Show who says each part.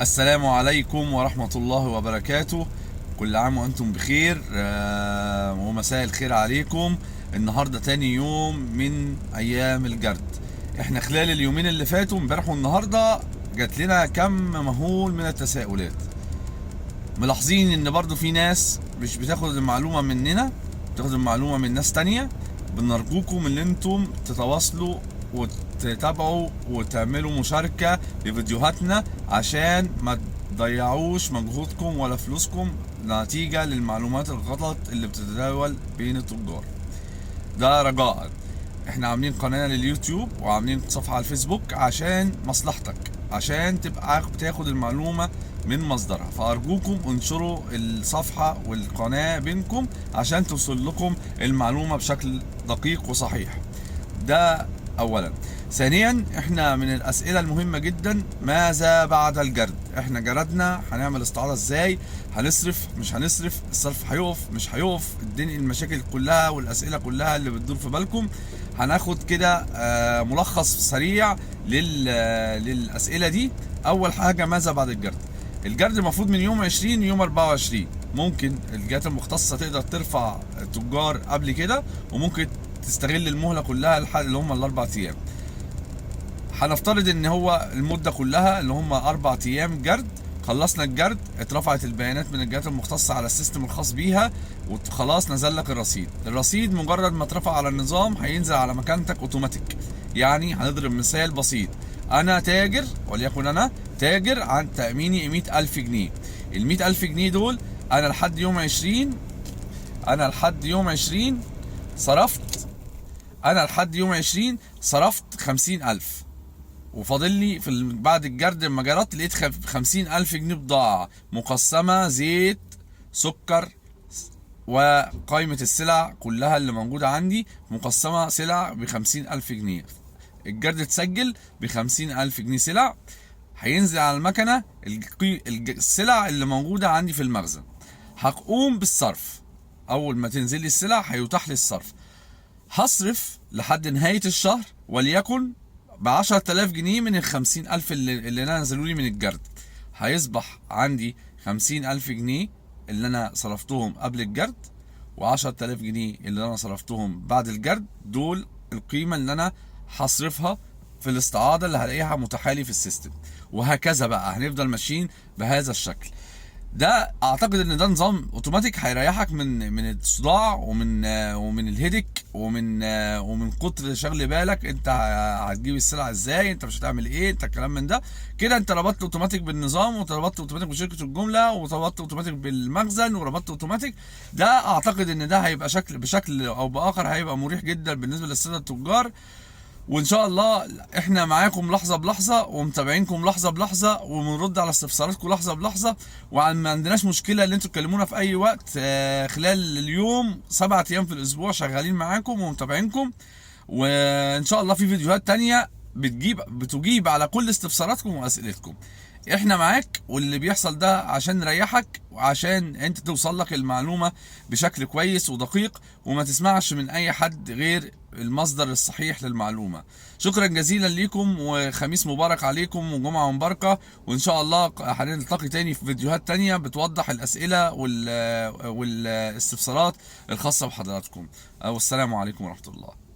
Speaker 1: السلام عليكم ورحمة الله وبركاته. كل عام وأنتم بخير، ومساء الخير عليكم. النهاردة تاني يوم من أيام الجرد. احنا خلال اليومين اللي فاتوا امبارح والنهاردة جات لنا كم مهول من التساؤلات. ملاحظين ان برضو في ناس مش بتاخد المعلومة مننا، بتاخد المعلومة من ناس تانية. بنرجوكم ان انتم تتواصلوا وتتابعوا وتعملوا مشاركة لفيديوهاتنا عشان ما تضيعوش مجهودكم ولا فلوسكم نتيجة للمعلومات الغلط اللي بتتداول بين التجار. ده رجاء. احنا عاملين قناة لليوتيوب وعاملين صفحة على الفيسبوك عشان مصلحتك، عشان تبقى بتاخد المعلومة من مصدرها. فأرجوكم انشروا الصفحة والقناة بينكم عشان توصل لكم المعلومة بشكل دقيق وصحيح. ده أولا. ثانيا، احنا من الأسئلة المهمة جدا، ماذا بعد الجرد؟ احنا جردنا، هنعمل استعاضة ازاي؟ هنصرف مش هنصرف؟ الصرف هيقف مش هيقف؟ الدنيا المشاكل كلها والأسئلة كلها اللي بتدور في بالكم. هناخد كده ملخص سريع للأسئلة دي. أول حاجة، ماذا بعد الجرد؟ الجرد المفروض من يوم 20 يوم 24. ممكن الجهات المختصة تقدر ترفع التجار قبل كده، وممكن تستغل المهلة كلها اللي هم الأربع أيام. هنفترض ان هو المدة كلها اللي هم 4 أيام جرد. خلصنا الجرد، اترفعت البيانات من الجهات المختصة على ال system الخاص بيها، وخلاص نزل لك الرصيد. الرصيد مجرد ما اترفع على النظام هينزل على مكانتك اوتوماتيك. يعني هنضرب مثال بسيط، انا تاجر، وليكن انا تاجر عن تأميني 100,000 جنيه. ال 100,000 جنيه دول انا لحد يوم 20، انا لحد يوم 20 صرفت، انا لحد يوم 20 صرفت 50,000، وفاضل لي في بعد الجرد لما جرت لقيت 50,000 جنيه بضاعة مقسمة زيت، سكر، وقائمة السلع كلها اللي موجودة عندي مقسمة سلع ب50,000 جنيه. الجرد اتسجل ب50,000 جنيه سلع. هينزل على المكنة السلع اللي موجودة عندي في المخزن. هقوم بالصرف. أول ما تنزل لي السلع هيتاح لي الصرف. هصرف لحد نهاية الشهر وليكن ب10,000 جنيه من ال50,000 اللي أنا نزلوا لي من الجرد. هيصبح عندي 50,000 جنيه اللي أنا صرفتهم قبل الجرد، و10,000 جنيه اللي أنا صرفتهم بعد الجرد. دول القيمة اللي أنا هصرفها في الاستعاضة اللي هلاقيها متاحة لي في ال system. وهكذا بقى هنفضل ماشيين بهذا الشكل. ده اعتقد ان ده نظام اوتوماتيك هيريحك من الصداع ومن ال headache ومن كتر شغل بالك انت هتجيب السلعة ازاي، انت مش هتعمل ايه، انت الكلام من ده كده. انت ربطت اوتوماتيك بالنظام، وربطت اوتوماتيك بشركه الجملة، وربطت اوتوماتيك بالمخزن، وربطت اوتوماتيك. ده اعتقد ان ده هيبقى بشكل او باخر هيبقى مريح جدا بالنسبة للسادة التجار. وان شاء الله احنا معاكم لحظة بلحظة، ومتابعينكم لحظة بلحظة، وبنرد على استفساراتكم لحظة بلحظة، وما عندناش مشكلة ان انتوا تكلمونا في اي وقت، خلال اليوم 7 ايام في الاسبوع شغالين معاكم ومتابعينكم. وان شاء الله في فيديوهات تانية بتجيب على كل استفساراتكم واسئلتكم. احنا معاك، واللي بيحصل ده عشان نريحك وعشان انت توصل لك المعلومة بشكل كويس ودقيق، وما تسمعش من اي حد غير المصدر الصحيح للمعلومة. شكرا جزيلا ليكم، وخميس مبارك عليكم وجمعة مباركة، وان شاء الله هنلتقي تاني في فيديوهات تانية بتوضح الاسئلة والاستفسارات الخاصة بحضراتكم. والسلام عليكم ورحمة الله.